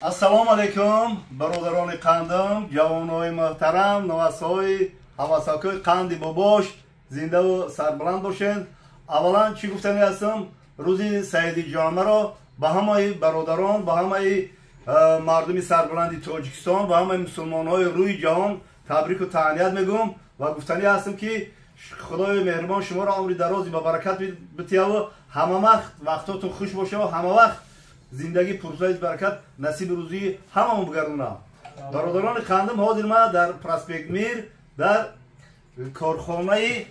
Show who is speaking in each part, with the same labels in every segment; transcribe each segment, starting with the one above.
Speaker 1: Ассалому алайкум, бародарони қандам, ҷавонои муҳтарам, навасҳои ҳавасакои қанди бобош, зиндаву сарбаланд бошед. Аввалан, чӣ гуфтани ҳастам, рӯзи саиди ҷомаро ба ҳамаи бародарон, ба ҳамаи мардуми сарбаланди Тоҷикистон, ба ҳамаи мусулмонҳои рӯи ҷаҳон табрику таҳният мегӯм ва гуфтанӣ ҳастам, ки Худои меҳрубон шуморо умри дарози ба баракат битияву ҳама вақт вақтотон хуш бошаву ҳама вақт зиндагӣ пурсаи баракат насиби рӯзии ҳамамон бигардонам. Бародарони қандам, ҳозир ман дар проспект Мир, дар корхонаи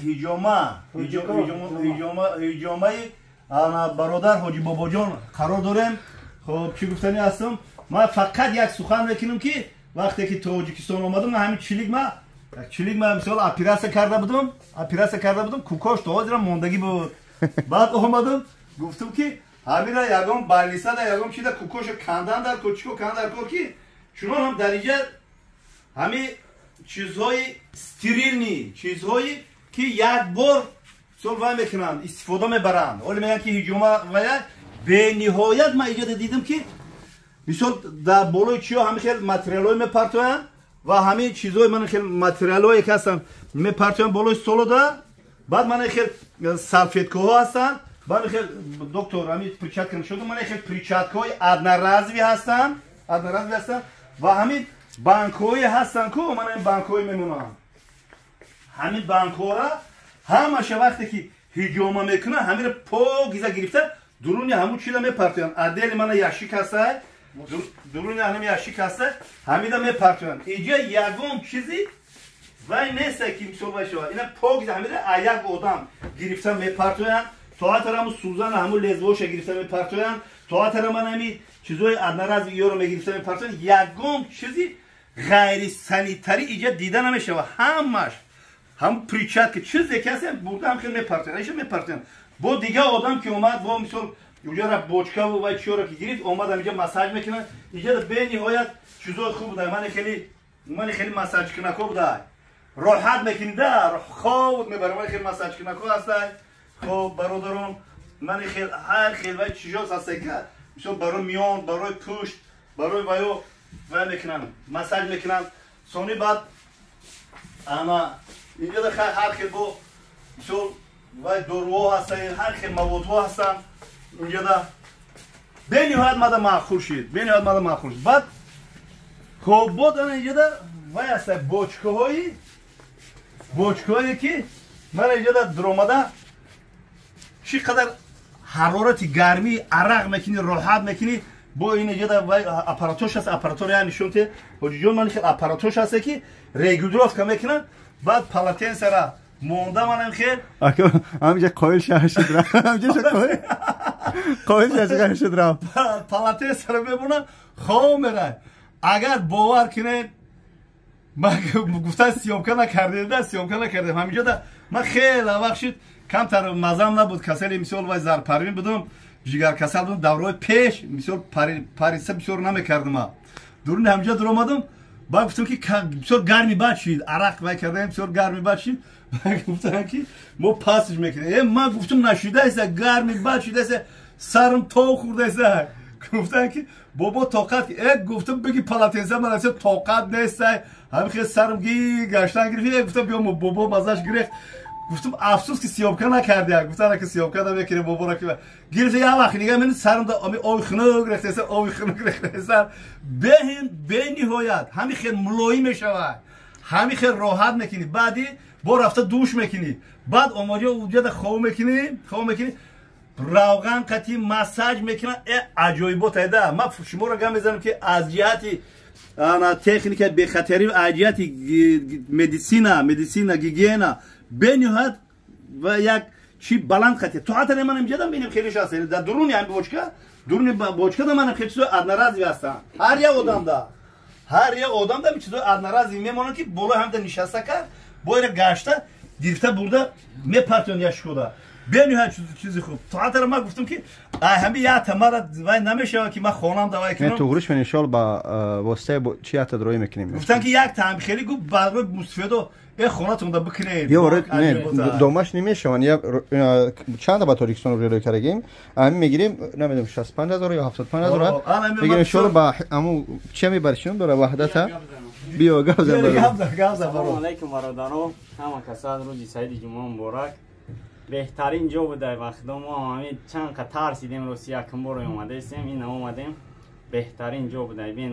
Speaker 1: ҳиҷома, ҳиҷомаи бародар Ҳоҷи Бобоҷон қарор дорем. Хоб, чӣ гуфтанӣ ҳастам, ман фақат як сухан мекунам, ки вақте ки Тоҷикистон омадам, ҳамин чилик ма, чилик ма, мисол, оператсия карда будам, кукош то ҳозирам мондагӣ буд. Баъд омадам, гуфтам, ки ҳамира ягон больница да, ягон чида кукоша кандан дар кор, чико кандан дар кор, ки чунон ҳам дар инҷа ҳами чизҳои стерильный, чизҳое ки як бор мисол вай мекунанд, истифода мебаранд. Ҳоле мегӯянд, ки ҳиҷома вая бениҳоят. Ман иҷода дидам, ки мисол дар болои чиё ҳами хел материалҳое мепартоянд ва ҳамин чизҳои мана хел материалҳое ки ҳастанд, мепартоянд болои столода. Баъд мана хел салфеткаҳо ҳастанд, баъд хел, доктор, ҳамин перчатка нашуд, мана хел перчаткаҳои одноразовый ҳастанд, одноразовый ҳастанд ва ҳамин банкҳое ҳастанд ку, мана ин банкҳое мемонанд. Ҳамин банкҳора ҳамаша вақте ки ҳиҷома мекунад, ҳамира покиза гирифта, дуруни ҳамун чиза мепартоянд. Отдельно мана ящик ҳаста, дуруни ҳамин ящик ҳаста, ҳамида мепартоянд. Иҷа ягон чизи вай неста, ки мисол вай шавад. Ина покиза ҳамида як одам гирифта мепартоянд, то ҳатто ҳамун сӯзана, ҳамун лезвоша гирифта мепартоянд, то ҳатто ман ҳами чизҳои одноразовый ёро мегирифта мепартоянд. Ягон чизи ғайрисанитарӣ иҷа дида намешавад. Ҳамаш ҳам перчатка, чизе ки ҳаст, бурда ҳам хел мепартоянд, иша мепартоянд. Бо дигар одам ки омад, бо мисол уҷара бочкаву вай чиёро ки гирифт, омад, ҳамиҷа массаж мекунад. Иҷада бениҳоят чизҳои хуб буда, мани хеле массажкунако буда, роҳат мекунӣ да, хоб мебара. Мани хеле массажкунако ҳастай. Хоб, бародарон, мани хел ҳар хел вай чизҳо ҳастай, ки мисол барои миён, барои пушт, барои ваё вай мекунанд, массаж мекунанд. Сони баъд ана инҷода ҳар хел бо мисол вай доруҳо ҳастанд, ҳар хел маводҳо ҳастанд инҷода. Бениҳоят мада маъқул шид, бениҳоят мада маъқул шид. Баъд хоб, бод ана инҷода вай ҳаста, бочкаҳое ки мана инҷода дуромада, чӣ қадар ҳарорати гармии арақ мекунӣ, роҳат мекунӣ. Бо ин инҷода вай аппаратош ҳаст, аппаратор я нишон те, ҳоҷиҷон. Ман хел аппаратош ҳаста, ки регулировка мекунад, баъд полотенце ра монда, манам хел.
Speaker 2: Ҳамҷа қоил шуд, ҳамҷа қоил шуд, рафт.
Speaker 1: Полотенце ра мемонад, хоб мерай. Агар бовар кунед, ман гуфтан, съёмка накардем да, съёмка накардем. Ҳаминҷода ман хеле вақт шуд, камтар мазам набуд, касали мисол вай зарпарвин будум, ҷигаркасал будум давраҳои пеш, мисол париса бисёр намекардам. Дуруни ҳаминҷо дуромадам, баъд гуфтам, ки бисёр гарми бад шид, арақ вай кардаем, бисёр гарми бад шид. Гуфтам, ки мо пасш мекунем. Э, ман гуфтам, нашидаеса, гарми бад шидаеса, сарам тов хӯрдаеса. Гуфтам, ки бобо, тоқат. Э, гуфтам, бигӣ полотенце ман тоқат нестай, ҳамин хел сарам ги гаштан гирифт. Э, гуфтам, биё, бобо мазаш гирехт. Гуфтам, афсӯс, ки съёмка накардия. Гуфтам, ки съёмка намекунем, боборо ки гирифта, як вақт нига мен сарам да ами оби хунук рехтеса, оби хунук рехтеса. Беҳин бениҳоят ҳамин хел мулоим мешавад, ҳамин хел роҳат мекунӣ. Баъди бо рафта душ мекунӣ, баъд омоҷа уҷада хоб мекунӣ, хоб мекунӣ, равған қати массаж мекунад. Э, аҷоибот айда. Ман шуморо гап мезанам, ки аз ҷиҳати техника бехатарӣ, аз ҷиҳати медицина, гигиена бениҳоят ва як чи баланд хати. То ҳатто ман инҷа бинем, хеле ҳаст дар дуруни ҳами бочка, дуруни бочка да ман хеле чизои одноразовый ҳастанд. Ҳар як одамда чизои одноразовый мемонанд, ки болои ҳамда нишаста кард, боира гашта гирифта бурда мепартоянд ящик ода. Бениҳоят чизи хуб. То ҳатто ман гуфтам ки ҳами як тамара вай намешавад ки ман хонам давай кунам.
Speaker 2: Не, туғриш мен иншоалло ба воситаи чи ята дроӣ мекунем.
Speaker 1: Гуфтан ки як таам хеле гуфт барои мусфедо хонатон да бикунед.
Speaker 2: Ё не, домаш намешаванд. Я чанд ба Тоҷикистон рӯй кардагим. Ҳамин мегирем, намедонам 65 ҳазор ё 75 ҳазор. Мегирем иншоалло ба аму чи мебаришем дора ваҳдата. Биё гап зан.
Speaker 1: Гап зан.
Speaker 3: Салом алейкум бародаро. Ҳама касад рӯзи саиди ҷумъа муборак. Беҳтарин ҷо буда вақто мо ҳамин чанд қа тарсидем Русия якум бор омадаистем, ин омадем. Беҳтарин ҷо буда. Бин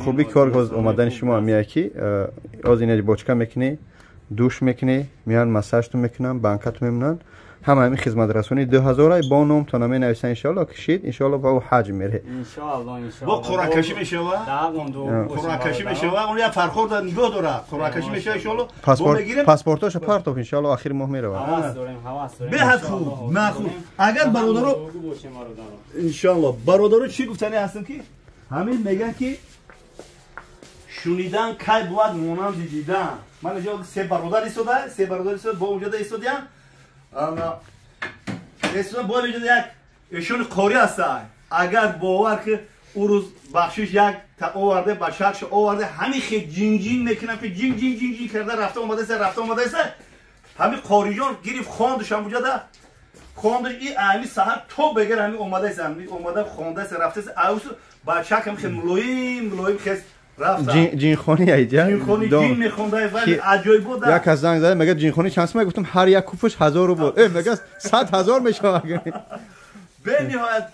Speaker 2: хуби кор ҳоз омадани шумо ҳамия ки оз ина бочка мекунӣ, душ мекунӣ, меян массажту мекунан, банкату мемонанд. Ҳама ҳамин хизматрасонӣ 2000 бо номтон менависанд иншоалло кишид, иншоалло ба ӯ ҳаҷ мере.
Speaker 3: Иншоалло, иншоалло.
Speaker 1: Бо қуръакашӣ мешава? Қуръакашӣ мешава? Он як фархор дар нигоҳ дорад. Қуръакашӣ мешава иншоалло.
Speaker 2: Паспортошо партоф иншоалло охири моҳ меравад.
Speaker 3: Ҳавас дорем, ҳавас дорем.
Speaker 1: Беҳад хуб, махуб. Агар бародаро иншоалло бародаро чӣ гуфтани ҳастам ки ҳамин мегӯянд ки шунидан кай бувад монанди дидан. Ман инҷо се бародар истода, се бародар истода, бо онҷода истодиям. Эсудан бо инҷо як эшони қори ҳастанд. Агар бовар ки ӯ рӯз бахшиш як та оварде, бачаакшо оварде, ҳамин хел ҷинҷин мекунам ки ҷин ҷин ҷин ҷин карда рафта омадаиста, рафта омадаиста. Ҳамин қориҷон гирифт хондаш ҳамуҷода, хондаш и ҳамин саҳар то бегар ҳамин омадаиста, ҳамин омада хондаиста, рафтаиста. Аусу бачаак ҳамин хел мулоим мулоим хес
Speaker 2: ҷинхонӣ айҷа
Speaker 1: ҷин мехонда вали аҷоиб
Speaker 2: як аз занг зада мегӯяд ҷинхонӣ чанд сум? Гуфтам ҳар як куфш 1000 рубл. Мегӯяд 100 ҳазор мешавад.
Speaker 1: Бениҳоят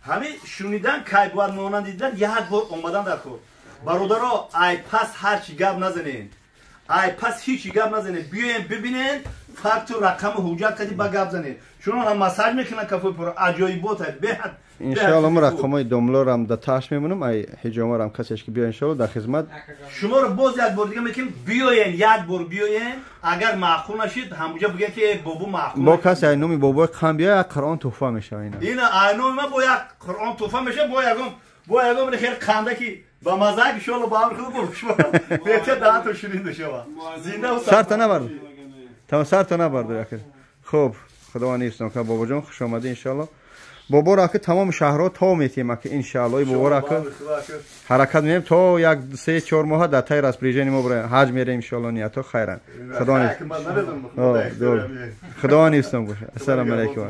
Speaker 1: ҳамин шунидан кай бояд монанд дидан, як бор омадан дар кор. Бародаро, ай пас ҳарчи гап назанед, ай пас ҳичи гап назанед, биёен бибинен факту рақаму ҳуҷҷат кади ба гап занед. Чунон ҳам массаж мекунанд кафои пура аҷоибот беҳад.
Speaker 2: Иншоалло мо рақамҳои домлорам да таш мемонам, ай ҳиҷомарам касеш ки биё иншоалло дар хизмат.
Speaker 1: Шуморо боз як бор дига мекунем, биёен, як бор биёен, агар маъқул нашид ҳамуҷа бигӯянд ки бобо маъқул.
Speaker 2: Бо касе ай номи бобои қам биё як Қуръон туҳфа мешава.
Speaker 1: Ина ай номи ман бо як Қуръон туҳфа мешава, бо ягон хел қанда ки ба мазза иншоалло ба амри худо бо шумо беҳтар даҳанто ширин мешава. Зинда
Speaker 2: сарта набард. Тамом сарта набард яке. Хуб, худованд ҳифз кунад бобоҷон, хуш омадӣ иншоалло. Боборо ки тамоми шаҳрҳо то метиҳем ки иншоалло боборо ки ҳаракат мекунем то 1 3 4 моҳ дар таи распоряжение мо барем ҳаҷ мерем иншоалло ниятҳо хайран. Худованд ҳифз бошад. Ассалому алайкум.